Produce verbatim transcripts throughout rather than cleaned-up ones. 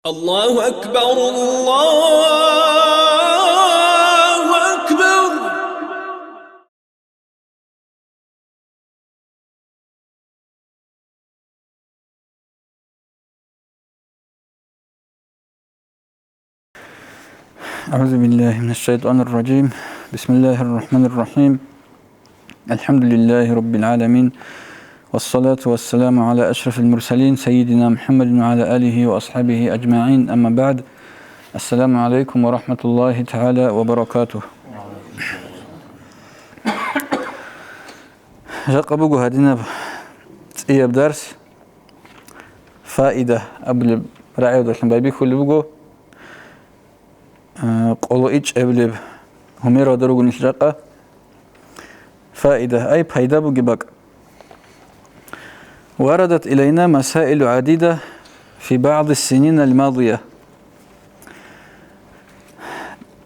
الله أكبر، الله أكبر. أعوذ بالله من الشيطان الرجيم. بسم الله الرحمن الرحيم. الحمد لله رب العالمين. والصلاة والسلام على أشرف المرسلين سيدنا محمد وعلى آله وأصحابه أجمعين. أما بعد. السلام عليكم ورحمة الله تعالى وبركاته. Жакъа буго гьадинаб цӀияб дарс, фаида абулеб рагӀиялдалъун байбихьулеб буго. Э, къоло ичӀабилеб гьумералда ругонищ жакъа. Фаида, ай, пайда бугеб бакӀ. وردت إلينا مسائل عديدة في بعض السنين الماضية.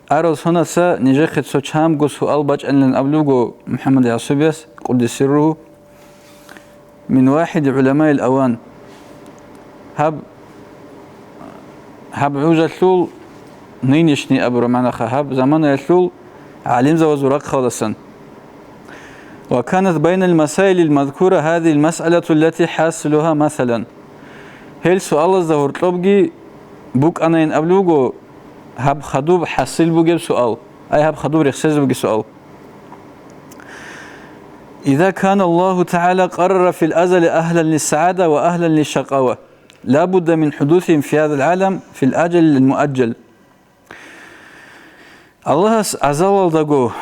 Арал сонаца нижехъе цо чамго суал бачӀанилан абулеб буго МухӀаммад ГӀисубияс, къуддиса сирругьу, من واحد علماء الأوان. Гьаб, гьаб гӀужалъул, нынешний абураб магӀнаха, гьаб заманаялъул гӀалимзабазул рахъалдасан. وكانت بين المسائل المذكورة هذه المسألة التي حاصلها مثلا. Гьел суалазда гьоркьобги букӀанайин абулеб буго гьаб хадуб хӀасил бугеб суал, ай гьаб хадуб рехсезе бугеб суал. إذا كان الله تعالى قرر في الأزل أهلا للسعادة وأهلا للشقاوة، لا بد من حدوثهم في هذا العالم في الأجل المؤجل. Аллагьас азалалдаго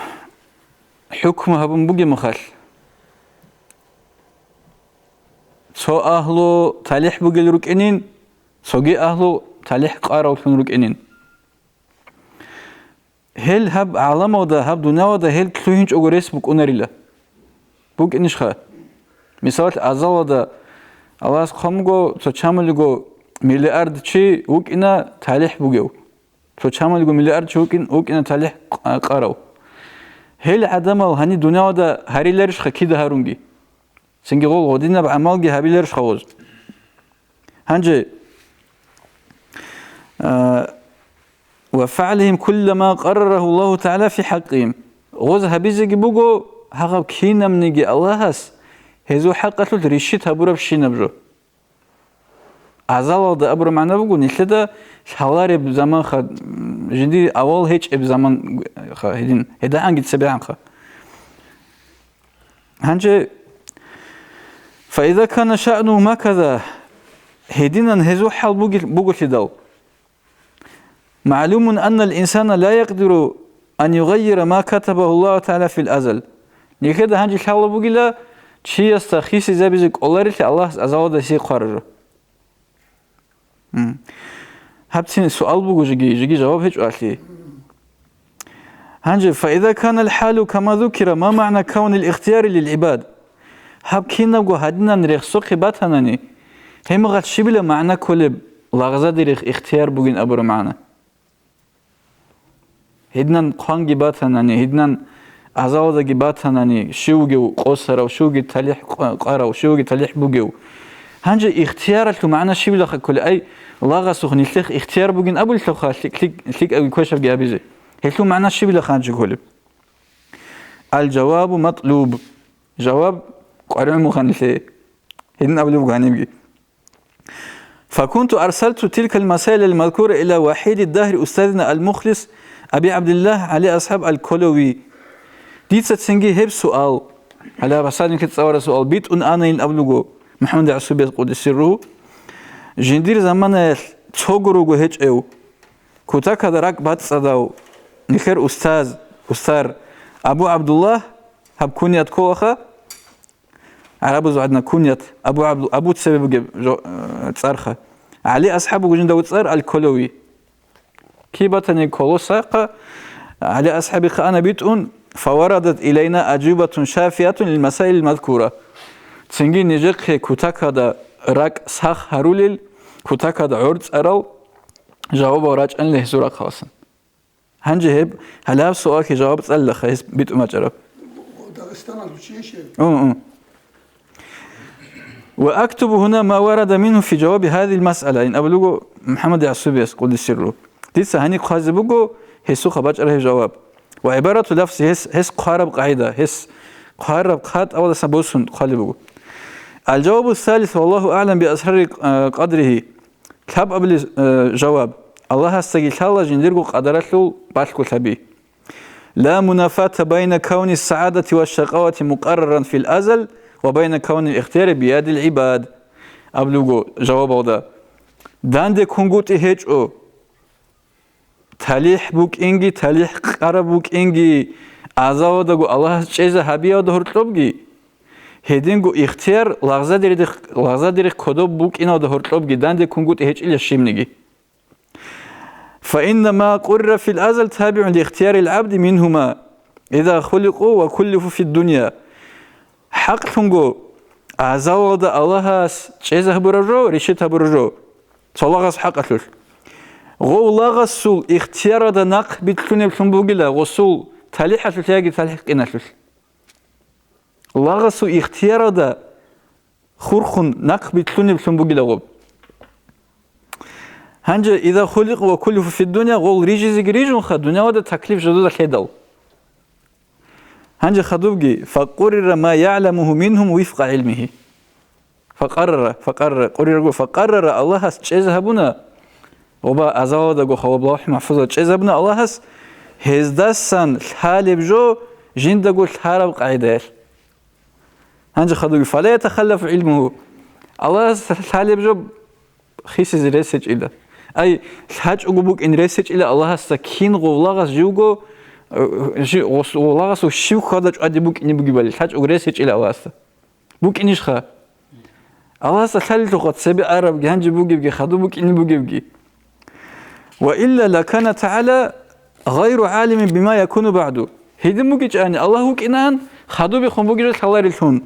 хӀукму гьабун бугеб мехалъ, цо агьлу талихӀ бугел рукӀинин, цоги агьлу талихӀ къаравлъун рукӀинин. Гьел гьаб гӀаламалда, гьаб дуниялалда гьел лъугьинчӀого рес букӀунарила. БукӀинищха? Мисалалъ, азалалда Аллагьас хъван буго, цо чамулего миллиард чи вукӀина талихӀ бугев. Цо чамулего миллиард чи вукӀин-, вукӀина талихӀ къ-, къарав. Гьел гӀадамал гьаниб дуниялалда гьариларищха кида гьарунги? Цинги гъол гъодинаб гӀамалги гьабиларищха гъоз? Гьанже, а, وفعلهم كل ما قرره الله تعالى في حقهم. Гъоз гьабизеги буго гьагъаб кинабниги Аллагьас гьезул хӀакъалъулъ рищит гьабурабщинаб жо. Азалалда абураб магӀна буго, нилъеда лъалареб заманха, м, жиндир авал гьечӀеб заманха гьедин, гьедагӀанги цебегӀанха. Гьанже, فإذا كان شأنهم هكذا, гьединан гьезул хӀал буги-, буголъидал, معلوم أن الإنسان لا يقدر أن يغير ما كتبه الله تعالى في الأزل. Нилъеда гьанже лъала бугила, чиясда хисизабизе кӀоларелъи Аллагьас азалалда гьесие хъвараб жо. М. Гьабцин суал буго жеги, жеги жаваб гьечӀо алъи. Гьанже, فإذا كان الحال كما ذكر، ما معنى كون الاختيار للعباد؟ Гьаб кинабго гьадинан рехсохъе батанани, гьеб мехалъ щибила магӀна кколеб лагъзаде рехс ихтияр бугин абураб магӀна? Гьединан хъванги батанани, гьединан азалалдаги батанани, щив вугев къосарав, щив вугев талихӀ къ-, къарав, щив вугев талихӀ бугев. Гьанже ихтияралъул магӀна щибилаха кколеб? Ай, лагъасухъ нилъехъ ихтияр бугин абулелъулха лъи-, лъи-, лъикӀабги квешабги гьабизе. Гьелъул магӀна щибилаха гьанже кколеб? الجواب مطلوب. Жаваб къваригӀун буго нилъее. Гьедин абулеб буго гьанибги. فكنت أرسلت تلك المسائل المذكورة إلى وحيد الدهر أستاذنا المخلص أبي عبد الله علي أصحاب الكلوي. Дица цинги гьеб суал, гьале гьаб гьасадинлъи цӀалараб суал битӀун анайин абулеб буго МухӀаммад ГӀисубияс, къуддиса сирругьу, жиндир заманаялъ цого руго гьечӀев, кутакалда ракӀ бацӀцӀадав нилъер устаз, устар Абу ГӀабдуллагь, гьаб куният кколаха, гӀарабазул гӀадин куният, Абу ГӀабду-, Абу цебе бугеб жо-, э, цӀарха. ГӀали асхӀаб буго жинда цӀар Аль-Колови. Киб батани колосахъа, ГӀали асхӀабихъа ана битӀун, فوردت إلينا أجوبة شافية للمسائل المذكورة. Цинги нижехъе кутакада ракӀ сах гьарулел, кутакада гӀорцӀарал жавабал рачӀанила гьезул рахъаласан. Гьанже гьеб гьалаб суалги жаваб цӀалилаха гьес битӀун бачӀараб. Дагъистаналъ вучище? Ун, ун. وأكتب هنا ما ورد منه في جواب هذه المسألة, ин абулего МухӀаммад ЯгӀсубияс, къуддиса сирругьу. Дица гьаниб хъвазе буго гьесухъа бачӀараб гьеб жаваб. وعبارة لفظ, гьес, гьес хъвараб къагӀида, гьес хъвараб хъатӀавалдасан босун хъвалеб буго. الجواب الثالث, والله أعلم بأسرار قدره. Лъабабилеб, э, жаваб. Аллагьасдаги лъала жиндирго къадаралъул балъголъаби. لا منافاة بين كون السعادة والشقاوة مقررا في الأزل وبين كون الاختيار بيد العباد. Абулеб буго жавабалда: данде кунгутӀи гьечӀо, талихӀ букӀинги, талихӀ къараб букӀинги азалалдаго Аллагьас чӀезе гьабиялда гьоркьобги, гьединго ихтияр лагъзадерих-, лагъзадерихъ кодоб букӀиналда гьоркьобги данде кунгутӀи гьечӀила щибниги. فإن ما قرر في الأزل تابع لاختيار العبد منهما إذا خلقوا وكلفوا في الدنيا. ХӀакълъунго, азалалда Аллагьас чӀезе гьабураб жо, решить гьабураб жо, цо лагъас хӀакъалъулъ. Гъов лагъасул ихтияралда нахъ битлъунеблъун бугила гъосул талихӀалъулъ яги талихӀ къиналъулъ. Лагъасул ихтияралда хурхун нахъ битлъунеблъун бугила гъоб. Гьанже, إذا خلقوا وكلفوا في الدنيا, гъол рижизеги рижунха, дуниялалда таклиф жидеда лъедал. Гьанже хадубги, فقرر ما يعلمه منهم وفق علمه. فقرر, فقرر, قرر, فقرر, Аллагьас чӀезе гьабуна, ва азалалдаго хаб ЛавхӀ-МахӀфузалда чӀезе гьабуна Аллагьас, гьездасан лъалеб жо жиндаго лъараб къагӀидаялъ. Гьанже хадуги, فلا يتخلف علمه. Аллагьас лъалеб жо хисизе рес гьечӀила. Ай, лъачӀого букӀин рес гьечӀила Аллагьасда, кин гъов лагъас живго, э, жи-, гъос-, гъов лагъасул щив хьвада чӀвади букӀине бугебали, лъачӀого рес гьечӀила Аллагьасда. БукӀинищха? Аллагьасда лъалелъулха цебе арабги, гьанже бугебги, хадуб букӀине бугебги. وإلا لكان تعالى غير عالم بما يكون بعد. Гьедин бугичӀани, Аллагь вукӀинаан хадубехун бугеб жо лъаларелъун.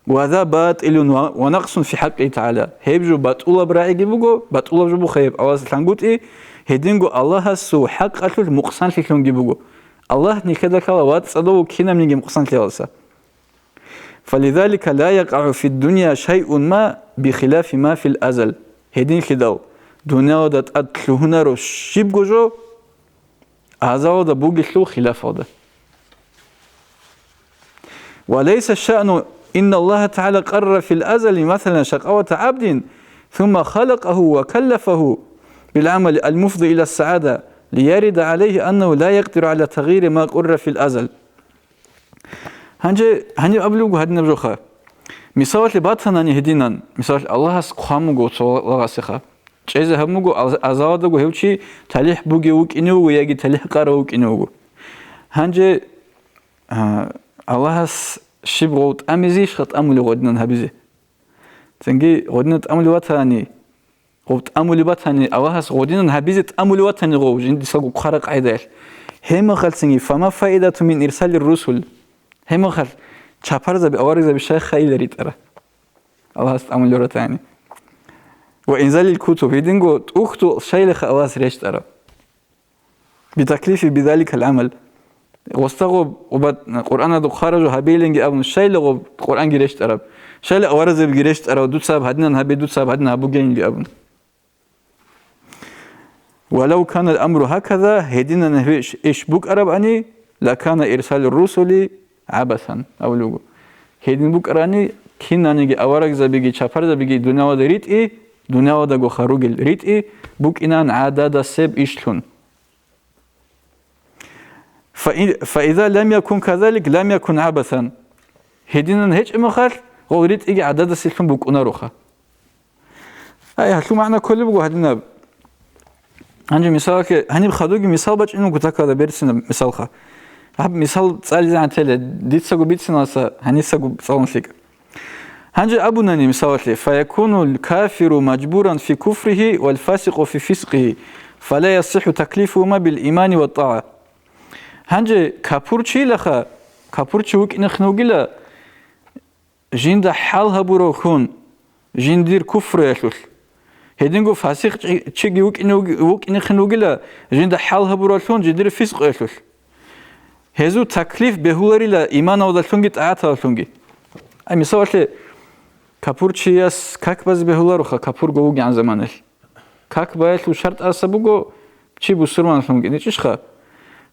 وهذا باطل ونقص في حقه تعالى. Гьеб жо батӀулаб рагӀиги буго, батӀулаб жо буго гьеб Аллагьасда лъангутӀи, гьединго Аллагьасул хӀакъалъулъ мукъсанлъилъунги буго. Аллагь нилъеда лъала ва цӀадав вуго кинабниги мукъсанлъиялдаса. فلذلك لا يقع في الدنيا شيء ما بخلاف ما في الأزل. Гьединлъидал, дуниялалда тӀад лъугьунаро щибго жо азалалда бугелъул хилафалда. وليس الشأن إن الله تعالى قرر في الأزل مثلا شقاوة عبد ثم خلقه وكلفه بالعمل المفضي إلى السعادة ليرد عليه أنه لا يقدر على تغيير ما قرر في الأزل. Гьанже гьаниб абулеб буго гьадинаб жоха. Мисалалъе батанани гьединан, мисалалъе, Аллагьас хъван буго цо лагъасеха. ЧӀезе гьабун буго, аз-, азалалдаго гьев чи талихӀ бугев вукӀине вуго яги талихӀ къарав вукӀине вуго. Гьанже, а, Аллагьас щиб гъов тӀамизейищха тӀамулев гъодинан гьабизе? Цинги гъодинан тӀамулев ватани, гъов тӀамулеб батани, Аллагьас гъодинан гьабизе тӀамулев ватани гъов, жиндисаго хъвараб къагӀидаялъ. Гьебмехалъ цинги, فما فائدة من إرسال الرسل. Гьебмехалъ чапарзаби, аварагзаби щай хайила ритӀара? Аллагьас тӀамулев ратани. وإنزال الكتب, гьединго тӀухьдул щайлаха Аллагьас рещтӀараб. بتكليفه بذلك العمل. Гъосда гъоб, уба, Къуръаналда хъвараб жо гьабейиланги абун, щайла гъоб Къуръанги рещтӀараб, щайла аварагзабиги рещтӀараб, дуца гьаб гьадинан гьабе, дуца гьаб гьадин гьабугейинги абун. ولو كان الأمر هكذا, гьединан гьеб иш, иш букӀарабани, لكان إرسال الرسل عبثا, абулеб буго. Гьедин букӀарани, кинаниги аварагзабиги чапарзабиги дуниялалда ритӀи, дуниялалдаго хадур ругел ритӀи букӀинан гӀададасеб ишлъун. فإن، فإذا لم يكن كذلك لم يكن عبثا. Гьединан гьечӀеб мехалъ, гъол ритӀиги гӀададасеблъун букӀунароха. Ай, гьалъул магӀна кколеб буго гьадинаб. Гьанже мисалалъе, гьаниб хадуги мисал бачӀинаб буго такада берцинаб мисалха. Гьаб мисал цӀализегӀан тела, дицаго бициналдаса гьанисаго цӀалун лъикӀ. Гьанже абунани мисалалъе, فيكون الكافر مجبورا في كفره والفاسق في فسقه، فلا يصح تكليفهما بالإيمان والطاعة. Гьанже капурчилаха, капурчи вукӀинехъин вугила, жинда хӀал гьабурав хьун, жиндир куфруялъулъ. Гьединго фасикъ чи-, чиги вукӀине вуги-, вукӀинехъин вугила, жинда хӀал гьабураллъун жиндир фискъуялъулъ. Гьезул таклиф бегьуларила иманалдалъунги тӀагӀаталдалъунги. Ай, мисалалъе, Капурчияс как базе бегьулароха, капурго вугегӀан заманалъ. Как баялъул шартӀ аса буго, чи бусурманлъун вукӀиничӀищха?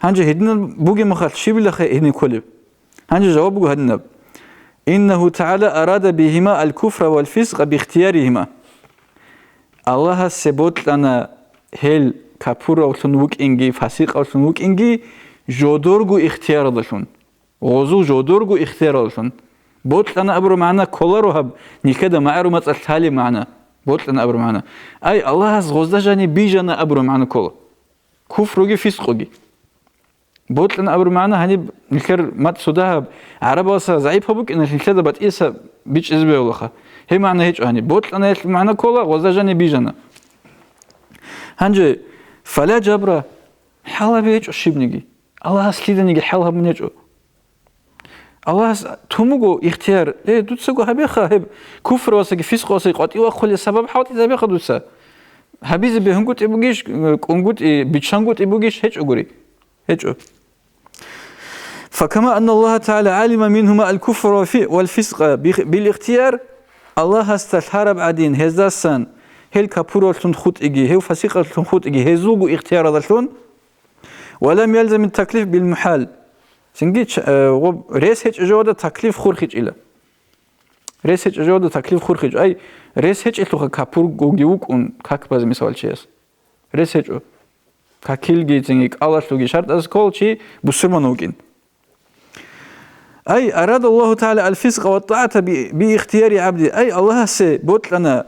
Гьанже гьединан бугеб мехалъ щибилаха гьедин кколеб? Гьанже жаваб буго гьадинаб: «Иннагьу тагӀала арада бигьима аль-куфра валь-фискъа бихтияригьима». Аллагьасе бокьана гьел капуравлъун вукӀинги, фасикъавлъун вукӀинги жодорго ихтиярадалъун. Гъозул жодорго ихтиярадалъун. Бокьана абураб магӀна кколаро гьаб, нилъеда магӀарул мацӀалъ лъалеб магӀна. Бокьана абураб магӀна. Ай, Аллагьас гъозда жаниб бижана абураб магӀна ккола. Куфруги фискъуги. Бокьана абураб магӀна гьаниб нилъер мацӀ цо дагьаб гӀарабалъа загӀипаб букӀиналъ нилъеда батӀияса бичӀчӀизе бегьулаха. Гьеб магӀна гьечӀо гьаниб. Бокьанаялъ магӀна ккола, гъозда жаниб бижана. Гьанже, фала жабра, хӀал гьабизе гьечӀо щибниги. Аллагьас лъиданиги хӀал гьабун гьечӀо. Аллагьас тун буго ихтияр, э, дуцаго гьабеха гьеб куфралъаги фискъалъаги къватӀив вахъулеб сабаб хӀалтӀизабеха дуца. Гьабизе бегьунгутӀи бугищ, кӀунгутӀи, биччангутӀи бугищ, гьечӀогури. ГьечӀо. Факама анна Аллагьа тагӀала гӀалима мингьума аль-куфра ва фи-, валь-фискъа бих-, билихтияр, Аллагьасда лъараб гӀадин гьездасан гьел капуравлъун хутӀиги, гьев фасикъавлъун хутӀиги гьезулго ихтиярадалъун, ва лам ялзамит таклиф бил мухӀал. Цинги ч-, э, гъоб-, рес гьечӀеб жоялда таклиф хурхичӀила. Рес гьечӀеб жоялда таклиф хурхичӀо. Ай, рес гьечӀелъулха капургоги вукӀун как базе мисал чияс. Рес гьечӀо. Какилги цинги кӀалалъулги шартӀ аса ккола чи бусурман вукӀин. Ай, арада Аллагьу тагӀала аль-фискъа ва тӀагӀата би, би ихтияри гӀабди. Ай, Аллагьасе бокьана,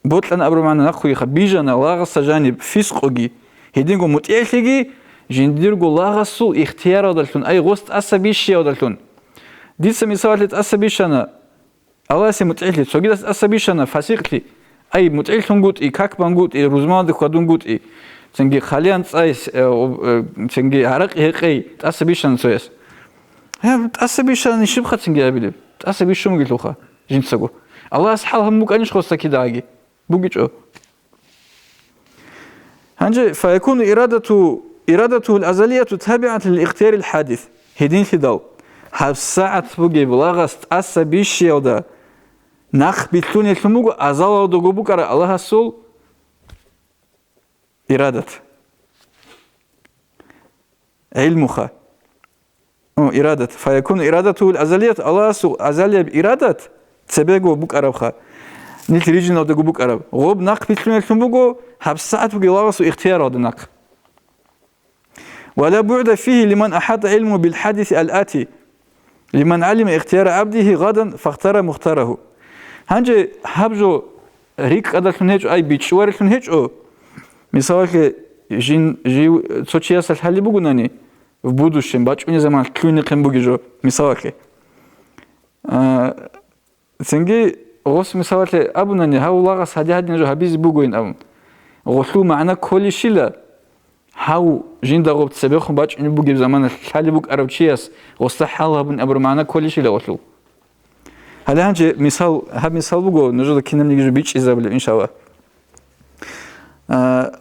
бокьана абураб магӀна нахъугиха, бижана лагъасда жаниб фискъуги, гьединго мутӀигӀлъиги, жиндирго лагъасул ихтиярадалъун, ай, гъос тӀаса бищиялдалъун. Дица мисалалъе тӀаса бищана, Аллагьасе мутӀигӀлъи, цогидас тӀаса бищана фасикълъи, ай, мутӀигӀлъунгутӀи, как бангутӀи, рузманалде хьвадунгутӀи, цинги хъалиян цӀай, э, об-, э, цинги гьаракь гьекъей тӀаса бищана цояс. Гьеб тӀаса бищани щибха цинги абилеб? ТӀаса бищун бугелъулха жинцаго. Аллагьас хӀал гьабун букӀанищ гъосда кидаги? БугичӀо. Гьанже, фаякуну ирадату, ирадатугьул азалияту табигӀатан лил ихтиярил хӀадис. Гьединлъидал, гьабсагӀат бугеб лагъас тӀаса бищиялда нахъ билълъунеллъун буго азалалдаго букӀараб Аллагьасул ирадат. ГӀилмуха. О, ирадат. Фаякуну ирадатугьул азалият, Аллагьасул азалияб ирадат цебего букӀарабха. Нилъ рижиналдаго букӀараб. Гъоб нахъ билълъунеллъун буго, гьабсагӀат бугеб лагъасул ихтияралда нахъ. Ва ла бугӀда фигьи лиман ахӀата гӀилмугьу бил хӀадиси ал-ати. Лиман гӀалима ихтияра гӀабдигьи гъадан фахтара мухтарагьу. Гьанже гьаб жо рикӀкӀадалъун гьечӀо, ай, бичӀчӀуларелъун гьечӀо. Мисалалъе, жин, жив, цо чиясда лъалеб бугонани, в будущем, бачӀунеб заман лъугьинехъин бугеб жо, мисалалъе. А, цинги гъос мисалалъе абунани, гьав лагъас гьадин-гьадин жо гьабизе бугойин абун. Гъолъул магӀна кколищила, гьав жинда гъоб цебехун бачӀунеб бугеб заманалъ лъалеб букӀарав чияс гъосда хӀал гьабун абураб магӀна кколищила гъолъул. Гьале гьанже мисал, гьаб мисал буго, нужеда кинабниги жо бичӀчӀизабулеб, иншаллагь. А,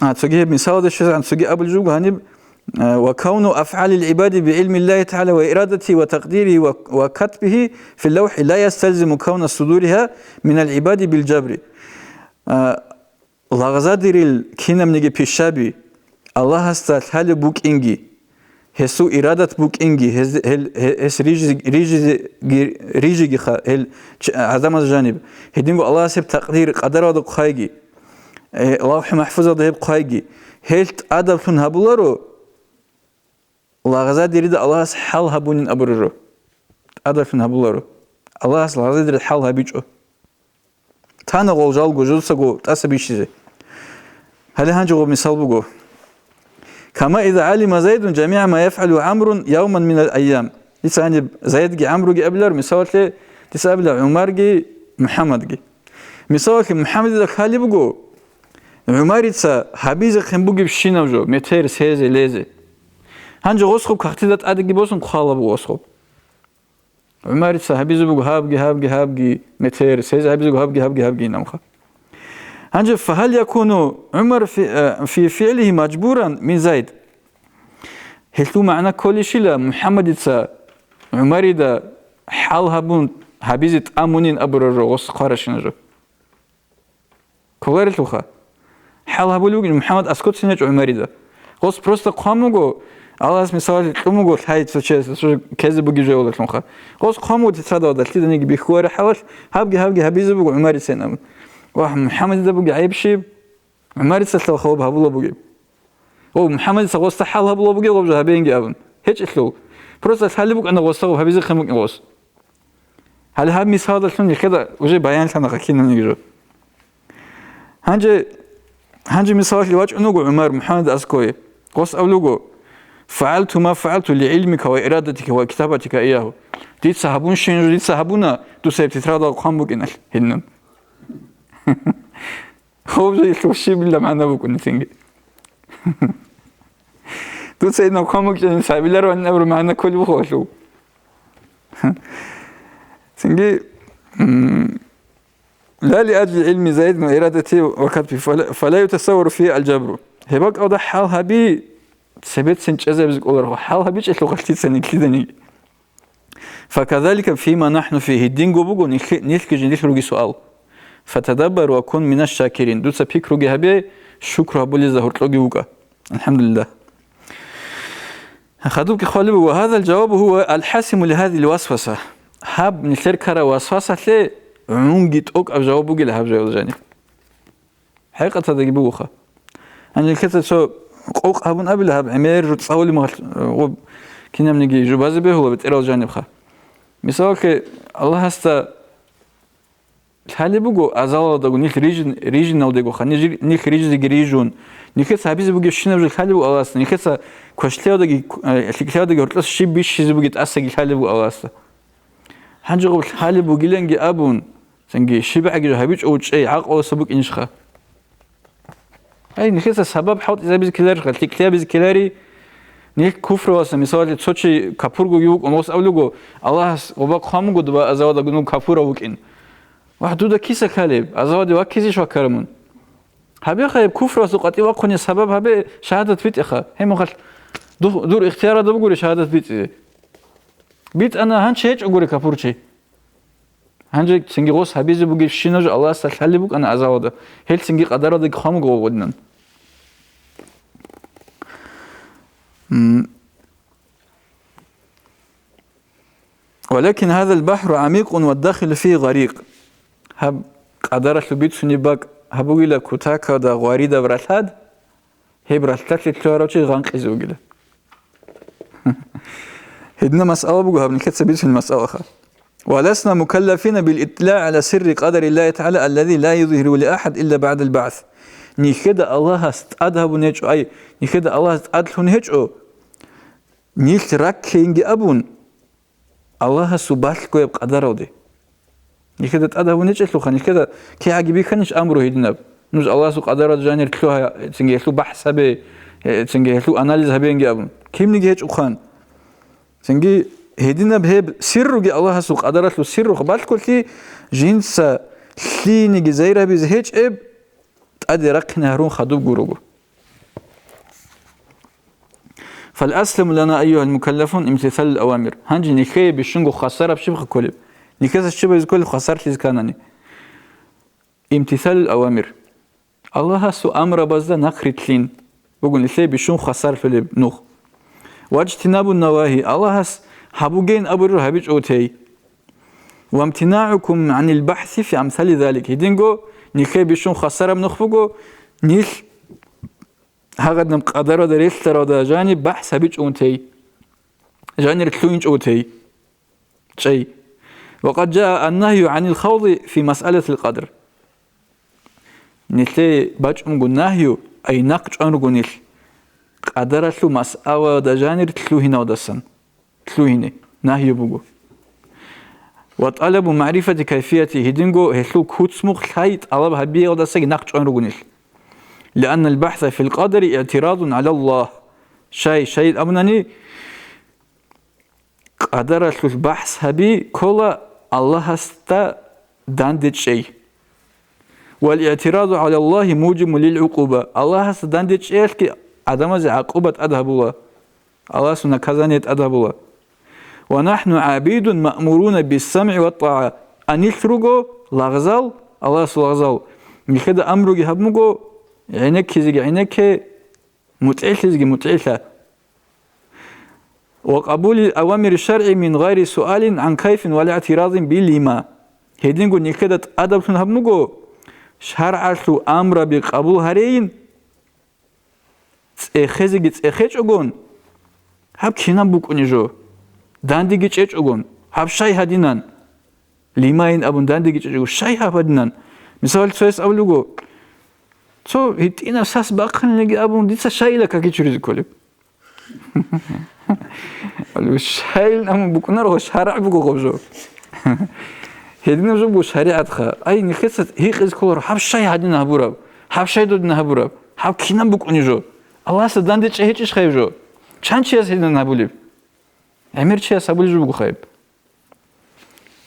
А, цоги гьеб мисалда щвезегӀан цоги абулеб жо буго гьаниб, а, «Ва кавну афгӀалил гӀибади бигӀилмиллагьи тагӀала ва ирадатигьи ва такъдиригьи ва, ва катбигьи фил лавхӀи ла ясталзиму кавна судуригьа минал гӀибади бил жабри». А, лагъзадерил кинабниги пишаби Аллагьасда лъалеб букӀинги, гьесул ирадат букӀинги, гьез-, гьел-, гье-, гьес рижи-, рижизе-, ги-, рижигиха гьел ч-, гӀадамаз жаниб, гьединго Аллагьас гьеб такъдир, къадаралда хъвайги, э, ЛавхӀи МахӀфузалда гьеб хъвайги, гьел тӀадаблъун гьабуларо, лагъзадерида Аллагьас хӀал гьабунин абураб жо. ТӀадаблъун гьабуларо. Аллагьас лагъзадерида хӀал гьабичӀо. Тана гъол жалго жуцаго тӀаса бищизе. Гьале гьанже гъоб мисал буго. Кама иза гӀалима Зайдун жамигӀа ма яфгӀалу ГӀамрун явман минал айям. Дица гьаниб Зайдги ГӀамруги абилар, мисалалъе, дица абила ГӀумарги МухӀаммадги. Мисалалъе, МухӀаммадида хали буго, ГӀумарица гьабизехъин бугебщинаб жо, метер, сезе, лезе. Гьанже гъосхъуб кагътида тӀадеги босун хъвала буго гъосхъуб. ГӀумарица гьабизе буго гьабги, гьабги, гьабги метер, сезе гьабизе буго гьабги, гьабги, гьабги инамха. Гьанже, фагьал якуну ГӀумар фи, э, фи фигӀлигьи мажбуран мин Зайд? Гьелъул магӀна кколищила МухӀаммадица ГӀумарида хӀал гьабун, гьабизе тӀамунин абурал жо, гъос хъваращина жо. Кколарелъулха. ХӀал гьабулеб бугин МухӀаммад аскоцин гьечӀо ГӀумарида. Гъос просто хъван буго, Аллагьас мисалалъе кьун буго лъай цо чияс, цо ккезе бугеб жо гьавалалъунха. Гъос хъван буго тетрадалда лъиданиги бихьулареб хӀалалъ, гьабги-гьабги гьабизе буго ГӀумарицин абун. Вагь, МухӀаммадида бугеб гӀайиб щиб? ГӀумарицалъал хабаб гьабула бугеб. О, МухӀаммадица гъосда хӀал гьабула бугеб гъаб жо гьабеинги абун. ГьечӀелъул. Просто лъалеб букӀана гъосда гъаб гьабизехъин букӀин гъос. Гьале гьаб мисалдалъун нилъеда уже баянлъана кинабниги жо. Гьанже, гьанже мисалалъе вачӀун вуго ГӀумар МухӀаммад аское. Гъос абулуго: «ФагӀалту ма фагӀалту лигӀилмика ва ирадатика ва китабатика иягьу». Дица гьабун щин жо дица гьабуна, дуца гьеб тетрадал хъван букӀиналъ гьеннан. Гьаб жо илъул щибила магӀна букӀуна цинги. Дуца гьениб хъван букӀани, сабилар ванин абураб магӀна кколеб буго гьелъул. Цинги, м, ла ли аджли гӀилми Зайд ва ирадати ва катби, фала, фала ютасаввару фи аль-джабру. Гьеб бакӀалда хӀал гьаби, цебецин чӀезабизе кӀоларо, хӀал гьабичӀелъул хъалъица нилъидани. Факазалика фима нахну фи, гьединго буго нилъ-, нилъги жиндилъ руги суал. Фатадаббар ва кун мина шакирин. Дуца пикруги гьабе, шукру гьабулезда гьоркьоги вукӀа. АлхӀамдулиллагь. Хадубги хъвалеб буго, гьазал жавабу гьува алхӀасиму лигьазил васваса. Гьаб нилъер ккараб васвасалъе гӀунги тӀокӀаб жаваб бугила гьаб жаваб жаниб. ХӀакъаталдаги бугоха. Гьанже нилъеца цо къокъ гьабун абила гьаб гӀемер жо цӀалулеб мехалъ, э, гъоб кинабниги жубазе бегьула бетӀерал жанибха. Мисалалъе, Аллагьасда лъалеб буго азалалдаго нилъ рижин-, рижиналдегоха, ниж-, нилъ рижизеги рижун. Нилъеца гьабизе бугебщинаб жо лъалеб буго Аллагьасда. Нилъеца квешлъиялдаги, э, лъикӀлъиялдаги гьоркьоса щиб бищизе бугеб тӀасаги лъалеб буго Аллагьасда. Гьанже гъоб лъалеб бугиланги абун, цинги щибгӀаги жо гьабичӀо вучӀей, гӀакълуса букӀинищха? Гьай, нилъеца сабаб хӀалтӀизабизе ккеларищха, лъикӀлъиябизе ккелари? Нилъ куфруялъа, мисалалъе, цо чи капургоги вукӀун, гъос абулего, Аллагьас гъоба хъван буго дова азавада гунул капурав вукӀин. Вагь, дуда киса ккалеб, азаваде ваккизищ ваккараб мун? Гьабеха гьеб куфруялъул къватӀив вахъуне сабаб гьабе, шагьадат битӀеха. Гьеб мехалъ дух-, дур ихтиярада бугури шагьадат битӀизе. БитӀана, гьанчи гьечӀогури капурчи. Гьанже цинги гъос гьабизе бугебщинаб жо Аллагьасда лъалеб букӀана азавада. Гьел цинги къадаралдаги хъван буго гъодинан. М. Валакин гьазал бахӀру гӀамикъун ва дахилу фигьи гъарикъ. Гьаб къадаралъул бицунеб бакӀ гьабугила кутакалда гъваридаб ралъад, гьеб ралъдалъе лъугьарав чи гъанкъизе вугила. Гьедина масъала буго гьаб нилъеца бицунеб масъалаха. «Ва ласна мукаллафина бил иттилаъ гӀала сирри къадариллахи тагӀала аллази ла юзгьиру ли ахӀад илла багӀдал багӀс». Нилъеда Аллагьас тӀад гьабун гьечӀо, ай, нилъеда Аллагьас тӀад лъун гьечӀо, нилъ раккейинги абун, Аллагьасул балъгояб къадаралде. Нилъеда тӀад гьабун гьечӀелъулха, нилъеда кигӀаги бихьанищ амру гьединаб? Нуж Аллагьасул къадаралда жанир лъугьа, цинги гьелъул бахӀс гьабе, э, цинги гьелъул анализ гьабеинги абун. Кибниги гьечӀухъан. Цинги гьединаб гьеб сирруги Аллагьасул къадаралъул сирруха балъголъи, жинца лъиениги зайрабизе гьечӀеб, тӀаде рахъине гьарун хадуб гурого. «Фал аслам лана, айюгьал мукаллафун, имтисалул авамир». Гьанже нилъее бищунго хвасараб щибха кколеб? Нилъеца щиб гьабизе кколеб хвасарлъизе кканани? Имтисалул авамир. Аллагьасул амрабазда нахърилълъин буго нилъее бищун хвасарлъулеб нух. Важтинабун навагьи, Аллагьас гьабугейин абураб гьабичӀого тей. «Вамтинагьукум гӀанил бахӀси фи амсали залик». Гьединго нилъее бищун хвасараб нух буго, нилъ гьагъадинаб къадаралда релълъаралда жаниб бахӀс гьабичӀого тей, жанир лъугьинчӀого тей, чӀей. «Ва къад жаа аннагью гӀанил хавди фи масъалатил къадр». Нилъее бачӀунго нагью, ай, нахъ чӀван руго нилъ, къадаралъул масъалада жанир лъугьиналдасан. Лъугьине нагьи буго. «Ва тӀалабу магӀрифати кайфияти», гьединго гьелъул куцмухъ лъай тӀалаб гьабиялдасаги нахъ чӀван руго нилъ. «Лианнал бахӀса фил къадари игӀтиразун гӀала Аллагь». Щай, щай абунани, къадаралъулъ бахӀс гьаби ккола Аллагьасда дандечӀей. «Вал игӀтиразу гӀала Аллагьи мужибун лил гӀукъуба». Аллагьасда дандечӀеялъги гӀадамазе гӀакъуба тӀад гьабула. Аллагьасул наказание тӀад гьабула. «Ва нахну гӀабидун маъмуруна биссамгӀи ва тӀагӀа». А нилъ руго лагъзал, Аллагьасул лагъзал, нилъеда амруги гьабун буго, гӀенеккизеги гӀенекке, мутӀигӀлъизеги мутӀигӀлъа. «Ва къабули авамири шаргӀи мин гъайри суалин гӀан кайфин ва ла игӀтиразин би лима». Гьединго нилъеда тӀадаблъун гьабун буго, шаргӀалъул амраби къабул гьарейин, цӀехезеги цӀехечӀогон, гьаб кинаб букӀунеб жо? Дандеги чӀечӀогон, гьаб щай гьадинан? Лимайин абун дандеги чӀечӀого, щай гьаб гьадинан? Мисал, цояс абулеб буго, цо гьитӀинаб сас бахъанилиги абун, дица щайила каки чуризе кколеб? Алу, щайилан абун букӀунаро, шаргӀ буго гъаб жо. Гьединаб жо буго шаригӀатха. Ай, нилъеца гьикъизе кколаро, гьаб щай гьадин гьабураб? Гьаб щай додин гьабураб? Гьаб кинаб букӀунеб жо? Аллагьасда данде чӀей гьечӀищ гьаб жо? Чан чияс гьединан гьабулеб? ГӀемер чияс гьабулеб жо буго гьаб.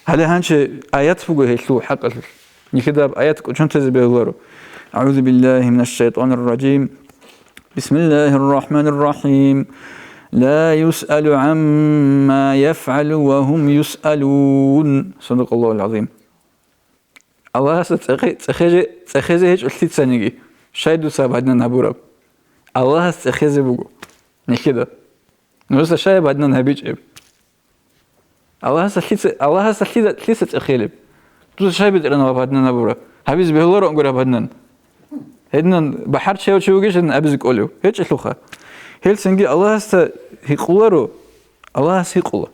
Гьале гьанже аят буго гьелъул хӀакъалъулъ. Нилъеда гьаб аят кӀочон тезе бегьуларо. أعوذ بالله من الشيطان الرجيم. بسم الله الرحمن الرحيم. لا يسأل عما يفعل وهم يسألون. صدق الله العظيم. Аллагьасда цӀехе-, цӀехезе, цӀехезе гьечӀо лъицаниги, щай дуца гьаб гьадинан гьабураб? Аллагьас цӀехезе буго нилъеда. Нужеца щай гьаб гьадинан гьабичӀеб? Аллагьасда лъица, Аллагьасда лъида-, лъица цӀехелеб? Дуца щай, БетӀергьан, гьаб гьадинан гьабураб? Гьабизе бегьулароан гури гьаб гьадинан. Гьединан бахӀарчияв чи вугищ гьадин абизе кӀолев? ГьечӀелъулха. Гьелцинги Аллагьасда гьикъуларо, Аллагьас гьикъула.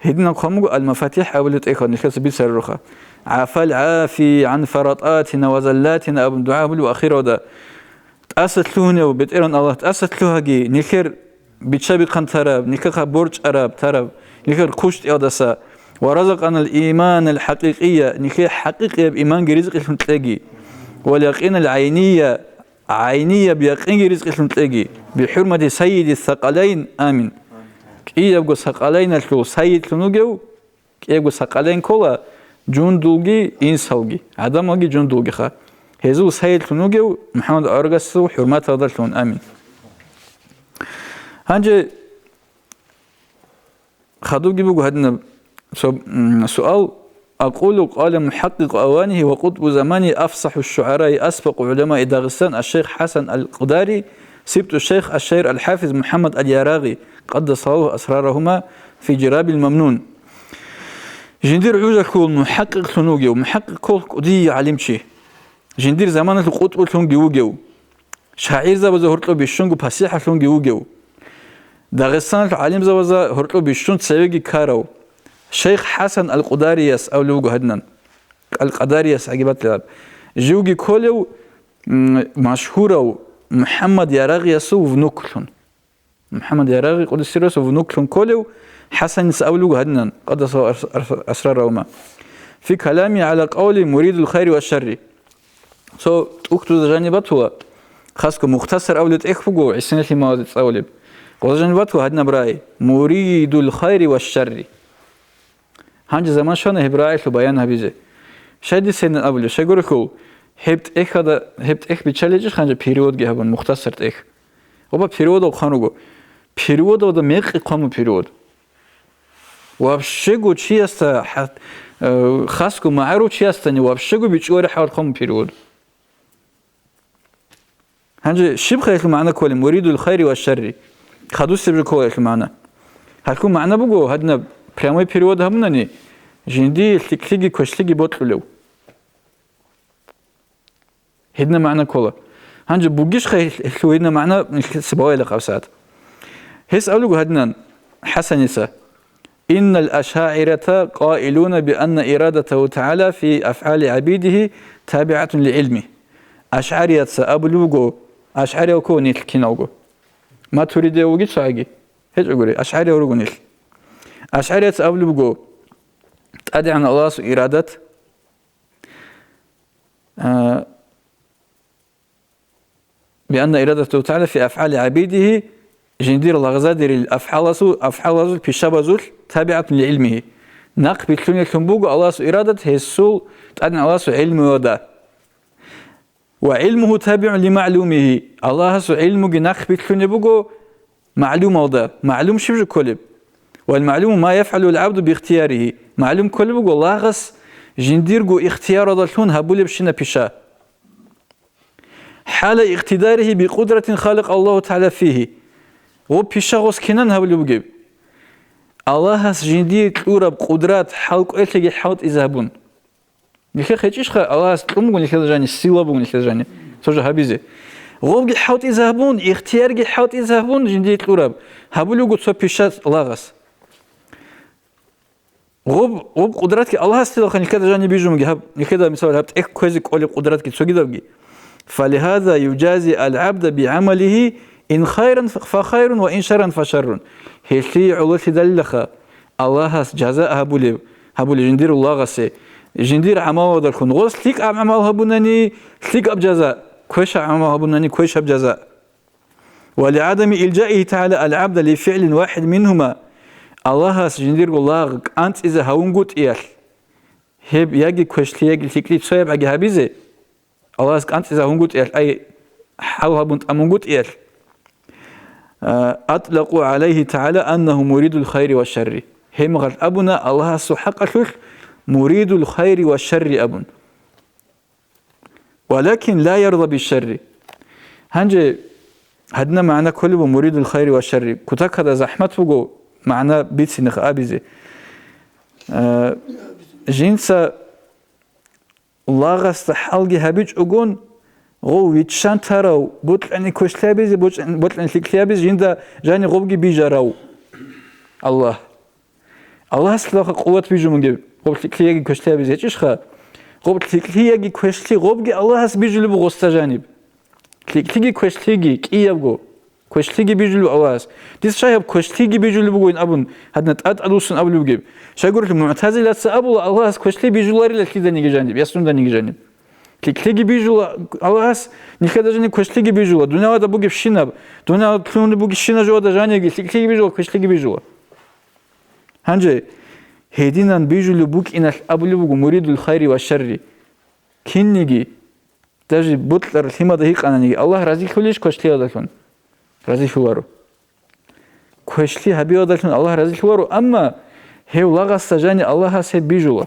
Гьединаб хъван буго Ал-МафатихӀ абулеб тӀехьалда, нилъеца бицаруха. «ГӀафал гӀафи гӀан фарататина ва заллатина» абун дугӀа гьабулеб ахиралда. ТӀаса лъугьунев БетӀергьан Аллагь, тӀаса лъугьаги, нилъер бича-бихъан тараб, нилъехъа борчӀараб тараб, нилъер хъущтӀиялдаса. «Ва разакъанал иманал хӀакъикъия», нилъее хӀакъикъияб иманги ризкъилъун кьеги. «Вал якъинал гӀайния», гӀайнияб якъинги ризкъилъун кьеги, бихӀурмати сайиди сакъалайн, амин. КӀиябго сакъалайналъул сайидлъун вугев, кӀиябго сакъалайн ккола жундулги инсалги, гӀадамалги жундулгиха. Гьезул сайидлъун вугев МухӀаммад аварагасул хӀурматалдалъун, амин. Гьанже Хадубги буго гьадинаб цо, м, суал: «Акъулу, къала мухӀакъкъикъу аванихӀи ва къутӀбу заманихӀи, афсахӀу шшугӀараи, асбакъу гӀуламаи Дагъистан аш-шайх ХӀасан ал-Къудари, сибтӀу шайх аш-шаир ал-хӀафиз МухӀаммад ал-Ярагъи, къаддасаллагьу асрарагьума, фи жирабил мамнун». Жиндир гӀужалъул мухӀакъкъиклъун вугев, мухӀакъкъикъ ккола кӀудияв гӀалимчи, жиндир заманалъул къутӀбулъунги вугев, шагӀирзабазда гьоркьоб бищунго пасихӀалъунги вугев, Дагъистаналъул гӀалимзабазда гьоркьоб бищун цевеги ккарав шайх ХӀасан ал-Къударияс абулеб буго гьадинан, ал-Къадарияс гӀагибатлъараб, живги кколев, м, машгьурав МухӀаммад Ярагъиясул внуклъун. МухӀаммад Ярагъи къуддиса сирругьу внуклъун кколев ХӀасаница абулеб буго гьадинан, къаддасаллагьу ас-, ас-, асрарагьума, фи калами гӀала къавли муридул хайри ва шарри. Цо тӀухьдузда жаниб батула, хасго Мухтасар абулеб тӀехь буго, гӀисиналъ имамазе цӀалулеб. Гъоза жаниб батула гьадинаб рагӀи: муридул хайри ва шарри. Гьанже заман щвана гьеб рагӀилъул баян гьабизе. Щай дица гьедин абулеб? Щайгурелъул, гьеб тӀехьалда, гьеб тӀехь биччаличӀищ гьанже переводги гьабун, Мухтасар тӀехь? Оба, переводал хъван руго. Переводалда мекъи хъван буго перевод. Вообще-го чиясда, хӀа-, э, хасго магӀарул чиясдани вообще-го бичӀчӀулареб хӀалалъ хъван буго перевод. Гьанже щибха гьелъул магӀна кколеб, муридул хайри ва шарри? Хадусеб жо ккола гьелъул магӀна. Гьелъул магӀна буго, гьадинаб прямой перевод гьабунани, жиндие лъикӀлъиги квешлъиги бокьулев. Гьединаб магӀна ккола. Гьанже бугищха гьелъул гьединаб магӀна нилъеца балайилахъ гьабсагӀат? Гьес абулеб буго гьадинан ХӀасаница: «Иннал ашагӀирата къаилуна би анна ирадатагьу тагӀала фи афгӀали гӀабидигьи табигӀатун ли гӀилмигьи». АшгӀарияца абулеб буго, ашгӀариял ккола нилъ киналго. Матуридияв вугищ гьагъаги? ГьечӀогури, ашгӀариял руго нилъ. АшгӀарияца абулеб буго, ТӀадегӀан Аллагьасул ирадат, а, «бианна ирадатагьу тагӀала фи афгӀали гӀабидигьи», жиндир лагъзадерил афгӀалазул, афгӀалазул, пишабазулъ, «табигӀатун ли гӀилмигьи», нахъ билълъунеллъун буго Аллагьасул ирадат гьесул, ТӀадегӀан Аллагьасул гӀилмуялда. «Ва гӀилмугьу табигӀун ли магӀлумигьи», Аллагьасул гӀилмуги нахъ билълъунеб буго МагӀлумалда, магӀлум щиб жо кколеб? Вал магӀлуму ма яфгӀалу ал-гӀабду бихтиярихи. МагӀлум кколеб буго лагъас жиндирго ихтияралдалъун гьабулебщина пиша. ХӀала икътидарихи бикъудратин халакъа Аллагьу тагӀала фигьи. Гъоб пиша гъос кинан гьабулеб бугеб? Аллагьас жиндие кьураб къудрат хӀалкӀвелъиги хӀалтӀизе гьабун. Нилъехъ гьечӀищха, Аллагьас кьун буго нилъеда жани, сила буго нилъеда жани, цо жо гьабизе. Гъобги хӀалтӀизе гьабун, ихтиярги хӀалтӀизе гьабун жиндие кьураб, гьабулеб буго цо пиша лагъас. Гъоб, гъоб къудратги Аллагьасдалха нилъеда жани бижунги гьаб, нилъеда, мисал, гьаб тӀехь кквезе кӀолеб къудратги цогидабги. Фалигьаза южази ал-гӀабда бигӀамалихи, ин хайран фа хайрун ва ин шарран фа шаррун. Гьелъие гӀололъидалилаха Аллагьас жаза гьабулеб, гьабулеб жиндир лагъасе, жиндир гӀамалалдалъун. Гъос лъикӀаб гӀамал гьабунани, лъикӀаб жаза, квешаб гӀамал гьабунани, квешаб жаза. Ва лигӀадами илжаихи тагӀала ал-гӀабда ли фигӀлин вахӀид мингьума, Аллагьас жиндирго лагъ кӀанцӀизе гьавунгутӀиялъ, гьеб яги квешлъи, яги лъикӀлъи цоябгӀаги гьабизе, Аллагьас кӀанцӀизе гьавунгутӀиялъ, ай, хӀал гьабун тӀамунгутӀиялъ, а, атлакъу гӀалайхи тагӀала аннагьу муридул хайри ва шарри. Гьеб мехалъ абуна Аллагьасул хӀакъалъулъ муридул хайри ва шарри абун. Валакин ла ярда бишшарри. Гьанже гьадина магӀна кколеб буго муридул хайри ва шарри. Кутакада захӀмат буго магӀна бицинеха абизе. Э, жинца лагъасда хӀалги гьабичӀогон, гъов виччан тарав, бокьани квешлъи гьабизе, бокьани лъикӀлъи гьабизе, жинда жани гъобги бижарав Аллагь. Аллагьасда къуват бижун бугеб, гъоб лъикӀлъи яги квешлъи гьабизе гьечӀищха? Гъоб лъикӀлъи яги квешлъи гъобги Аллагьас бижулеб буго гъосда жаниб. ЛъикӀлъиги квешлъиги кӀиябго, квешлъиги бижулеб Аллагьас. Дица щай гьаб квешлъиги бижулеб бугойин абун, гьадна тӀад-тӀадвуссун абулеб бугеб. Щайгурелъул мугӀтазилаца абула, Аллагьас квешлъи бижуларила лъиданиги жаниб, ясунданиги жаниб. ЛъикӀлъиги бижула Аллагьас, нилъеда жаниб квешлъиги бижула, дуниялада бугебщинаб, дуниялалъун бугебщина жода жаниги, лъикӀлъиги бижула, квешлъиги бижула. Гьанже гьединан бижулеб букӀиналъ абулеб буго муридул хайри ва шарри. Кинниги, даже бокьарав лъимада гьикъананиги, Аллагь разилъулищ квешлъиялдалъун? Разилъуларо. Квешлъи гьабиялдалъун Аллагь разилъуларо, амма гьев лагъасда жани Аллагьас гьеб бижула.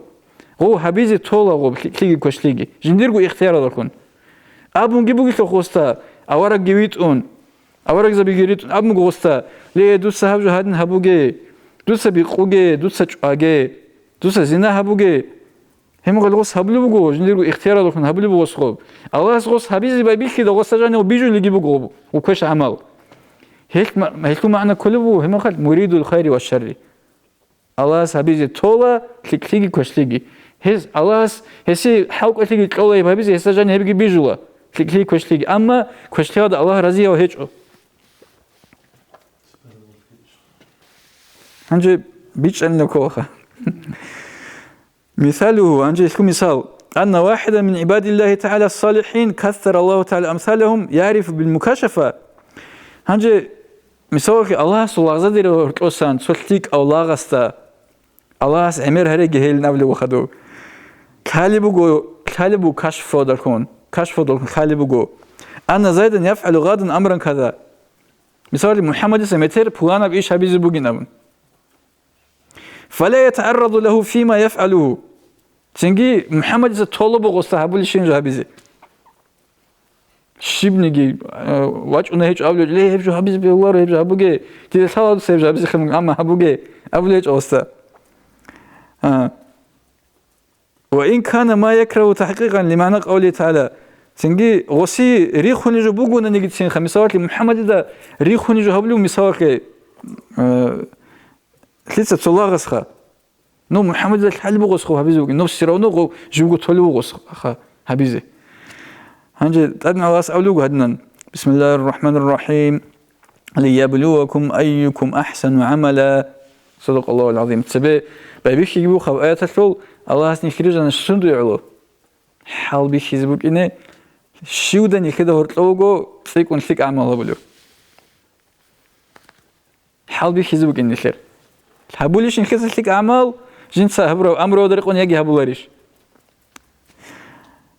Гъов гьабизе тола гъоб лъикӀлъиги квешлъиги, жиндирго ихтияралдалъун. Абунги бугелъул гъосда, аварагги витӀун, аварагзабиги ритӀун абун буго гъосда: «Ле, дуца гьаб жо гьадин гьабуге, дуца бикъуге, дуца чӀваге, дуца зина гьабуге». Гьеб мехалъ гъос гьабулеб буго, жиндирго ихтияралдалъун гьабулеб буго гъос гъоб. Аллагьас гъос гьабизе байбихьида гъосда жанив бижулебги буго гъоб, гъов квеш гӀамал. Гьелъ ма-, гьелъул магӀна кколеб буго, гьеб мехалъ муридул хайри ва шарри. Аллагьас гьабизе тола лъикӀлъиги квешлъиги. Гьез Аллагьас гьесие хӀалкӀвелъиги кьола гьеб гьабизе, гьесда жани гьебги бижула, лъикӀлъиги квешлъиги. Амма квешлъиялда Аллагь разияв гьечӀо. Гьанже бичӀчӀанила кколаха. Мисалугьу, гьанже лъу мисал. Анна вахидан мин гӀибадиллагьи тагӀала ас-салихӀин, кассара Аллагьу тагӀала амсалахум, ягӀрифу бил мукашафа. Гьанже мисалалъе Аллагьасул лагъзадерал гьоркьосан цо лъикӀав лагъасда Аллагьас гӀемер гьареги гьелин абулеб вахадув. Лъалеб буго, лъалеб буго кашфодалъун, кашфодалъун лъалеб буго. Анна Зайдан яфгӀалу гадан амран каза. Мисалалъе, МухӀаммадица метер пуланаб иш гьабизе бугин абун. Фала ятагӀарраду лагьу фима яфгӀалугьу. Цинги МухӀаммадица толеб буго гъосда гьабулебщин жо гьабизе. Щибниги, э, вачӀуна гьечӀо абулев, ле, гьеб жо гьабизе бегьуларо, гьеб жо гьабуге, дида лъала дуца гьеб жо гьабизе хъен, амма гьабуге, абулев гьечӀо гъосда. А. Ва ин кана ма якрагьу тахӀкъикъан лимагӀна къавлихи тагӀала. Цинги гъоси рихунеб жо бугонаниги цинха, мисалалъе, МухӀаммадида рихунеб жо гьабулев, мисалалъе, э, лъица цо лагъасха. Ну, МухӀаммадида лъалеб буго гъосха гьабизе бугин, ну, все равно гъов живго толев вуго гъосха гьабизе. Гьанже тӀадегӀан Аллагьас абулеб буго гьадинан: «Бисмиллагьир рахӀманир рахӀим. Лияблувакум айюкум ахӀсану гӀамала». Садакъаллагьул гӀазим. Цебе байбихьиги буго гьаб аяталъул, Аллагьас нилъ рижана сунда гӀоло. ХӀалбихьизе букӀине, щивда нилъеда гьоркьов вуго цӀикӀкӀун лъикӀ гӀамал гьабулев. ХӀалбихьизе букӀин нилъер. Гьабулищ нилъеца лъикӀ гӀамал, жинца гьабураб амруялда рекъон яги гьабуларищ?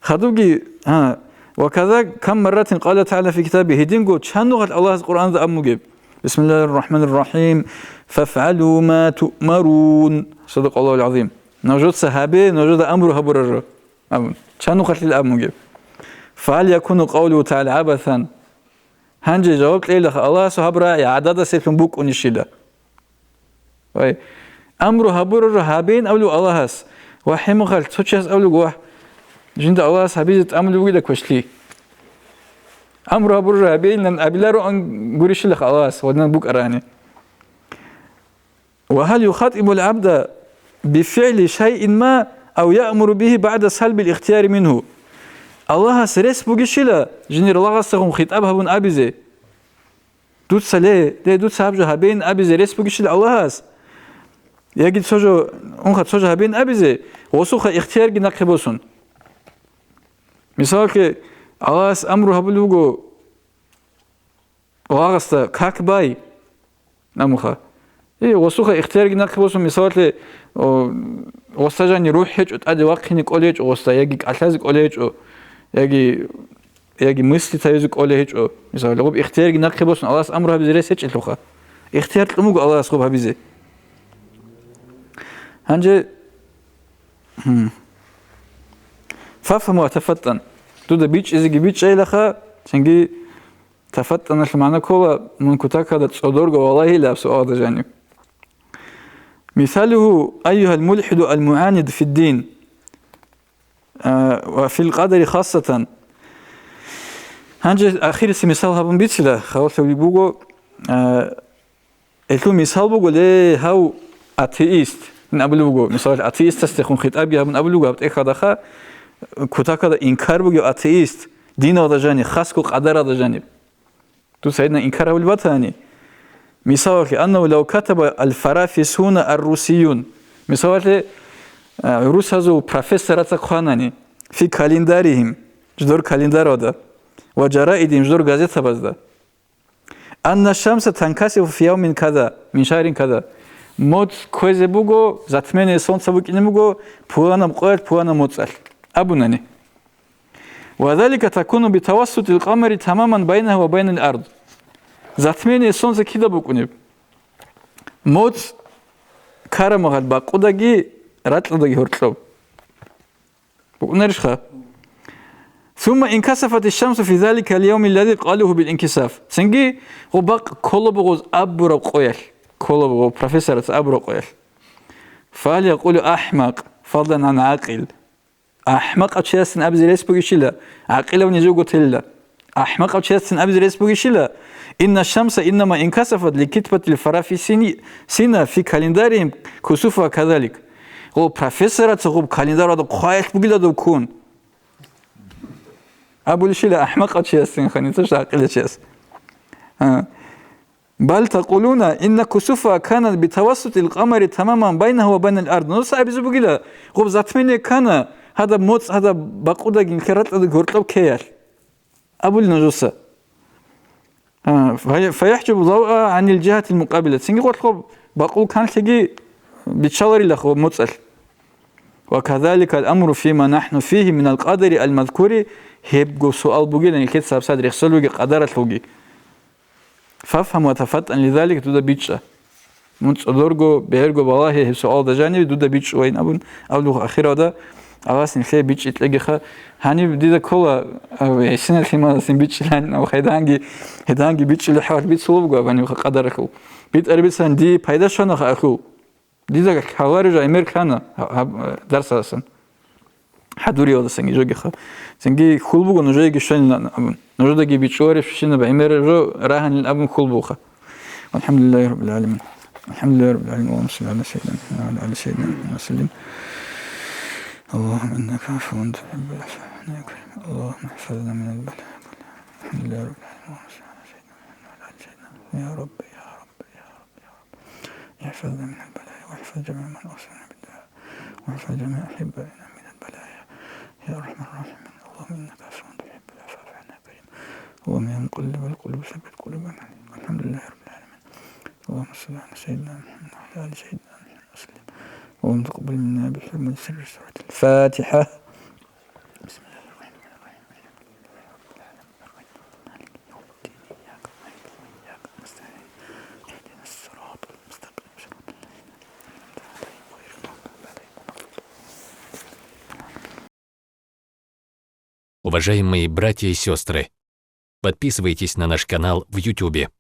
Хадубги, гьа, ва каза кам марратин къала тагӀала фи китаби, гьединго чан нухалъ Аллагьас Къуръанда абун бугеб: بسم الله الرحمن الرحيم. فافعلوا ما تؤمرون. صدق الله العظيم. Нужеца гьабе, нужеда амру гьабураб жо. Абун. Чан нухалъил абун бугеб? فهل يكون قوله تعالى عبثا؟ Гьанже жаваб кьейилаха, Аллагьас гьаб рагӀи гӀададасеблъун букӀунищила? Вай, амру гьабураб жо гьабейин абулев Аллагьас. Ва хӀемухъалъ цо чияс абулев, вагь, жинда Аллагьас гьабизе тӀамулев вугила квешлъи. Амру гьабураб жо гьабейилан абилароан гурищилаха Аллагьас, вадинан букӀарани. وهل يخاطب العبد بفعل شيء ما أو يأمر به بعد سلب الاختيار منه؟ Аллагьас рес бугищила жинир лагъасдагъун хитӀаб гьабун абизе? Дуца ле, ле, дуца гьаб жо гьабейин абизе рес бугищила Аллагьас? Яги цо жо, унха цо жо гьабейин абизе, гъосухъа ихтиярги нахъе босун. Мисалги, Аллагьас амру гьабулев вуго, лагъасда как бай, амуха. И гъосуха ихтиярги нахъе босун, мисалалъе, о, гъоса жани рухӀ гьечӀо, тӀаде вахъине кӀолей гьечӀо гъоса, яги кӀалъазе кӀолей гьечӀо, яги, яги мысли тавизе кӀолей гьечӀо. Мисалалъе, гъуб ихтиярги нахъе босун, Аллагьас амру гьабизе рес гьечӀелъулха. Ихтияр кьун буго Аллагьас гъуб гьабизе. Гьанже, гьм. Фафгьам ва тафаттан. Дуда бичӀчӀизеги бичӀчӀайилаха, цинги ТафаттӀаналъул магӀна ккола, мун кутакалда цӀодорго валагьила аб суалда жанив. Мисалугьу, айюгьал мулхӀиду ал-мугӀанид фиддин, а, ва фил къадари хасатан. Гьанже ахирисеб мисал гьабун бицила, халалъулеб буго, а, Гьелъул мисал буго, ле, гьав атеист, ин абулеб буго, мисал, атеистасдехун хитӀабги гьабун абулеб буго, гьаб тӀехьалдаха кутакалда инкар бугев атеист, диналда жаниб, хасго къадаралда жаниб. Дуца гьедина инкар гьабулеб батани, мисалалъе, аннав лав катаба аль-фарафисуна ар-русиюн, мисалалъе, а, русазул профессораца хъванани, фи календарихим, жидор календаралда, ва жараидихим, жидор газетабазда. Анна шамса танкасифу фи явмин када, мин шагьрин када. МоцӀ кквезе буго, затмение солнца букӀине буго, пуланаб къоялъ, пуланаб моцӀалъ. Абунани. Ва залика такуну битавассутил къамари тамаман байнагьу ва байнал ард. Затмение солнца кида букӀунеб? МоцӀ ккараб мехалъ бакъудаги, ракьалдаги гьоркьоб. БукӀунарищха? Сумма инкасафати шамсу фи залика ал-явми аллази къалугьу бил инкисаф. Цинги гъо бакъ ккола бугоз абураб къоялъ, ккола буго профессораца абураб къоялъ. Фагьал якъулу ахӀмакъ, фадлан гӀан гӀакъил. АхӀмакъав чиясцин абизе рес бугищила, гӀакъилав нижего телила. АхӀмакъав чиясцин абизе рес бугищила, инна шамса иннама инкасафат ликитбатил фарафисини-, сина фи календарихим кусуфа казалик. Гъо, профессораца гъуб календаралда хъваялъ бугила дов ккун. Абулищила ахӀмакъав чиясцин хани, цо гӀакъилав чияс. А. Бал такъулуна, инна кусуфа канат битавассутил къамари тамаман байнагьу ва байнал ард. Нуса абизе бугила, гъуб затмение ккана, гьадаб моцӀ, гьадаб бакъудаги, ракьалдаги гьоркьоб ккеялъ. Абули нужеца. А, фа-, фаяхӀжубу лавъа гӀанил жигьатил мукъабила. Цинги къвалъ бакъул канлъиги биччаларилаха моцӀалъ. Ва казаликал амру фима нахӀну фигьи минал къадари ал-мазкури, гьебго суал бугилан, нилъеца гьабсагӀат рехсолевги къадаралъулги. Фафгьам ва тафаттӀан лизалик, дуда бичӀчӀа. Мун цӀодорго, бегьерго балагье гьеб суалда жаниб дуда бичӀчӀулайин абун, абулеб ахиралда, Аллагьас нилъее бичӀчӀи кьегиха. Гьаниб дида ккола, а, гӀисина лъималасин бичӀчӀилан, ва гьеданги, гьеданги бичӀчӀулеб хӀалалъ бицулеб буго, абанибха къадаралъул. БитӀарабицан дие пайда щванаха ахул. Дида лъалареб жо гӀемер лъана гьаб, гьаб, дарсаласан. ХӀадуриялдасанги жогиха. Цинги хьул буго нужееги щванилан абун. Нужедаги бичӀчӀулареб щинаб гӀемераб жо рагьанилан абун хьул бугоха. Валхамдулиллагьи раббил гӀаламин. Алхамдулиллагьи раббил гӀаламин. Аллагьумма салли гӀала сайидина Мухаммад ва гӀала али сайидина Мухаммад ва саллим. Аллагьумма иннака гӀафувун тухӀиббул гӀафва фагӀфу гӀанна. Аллагьумма гӀфир лана минал балая куллиха. Алхамдулиллагьи раббил гӀаламин. Аллагьумма салли гӀала сайидина Мухаммад ва гӀала али сайидина Мухаммад. Я Рабби, я Рабби, я Рабби, я Рабби. احفظنا من البلايا واحفظ جميع من أوصانا بالدعاء واحفظ جميع أحبائنا من البلايا يا أرحم الراحمين. اللهم إنك عفو تحب العفو فاعف عنا يا كريم. اللهم يا مقلب القلوب ثبت قلوبنا على دينك. الحمد لله رب العالمين. اللهم صل على سيدنا محمد وعلى آل سيدنا محمد وسلم. اللهم تقبل منا بحرمة سر سورة الفاتحة. بسم الله الرحمن الرحيم. الحمد لله رب العالمين. الرحمن الرحيم. مالك يوم الدين. إياك نعبد وإياك نستعين. Уважаемые братья и сестры, подписывайтесь на наш канал в Ютубе.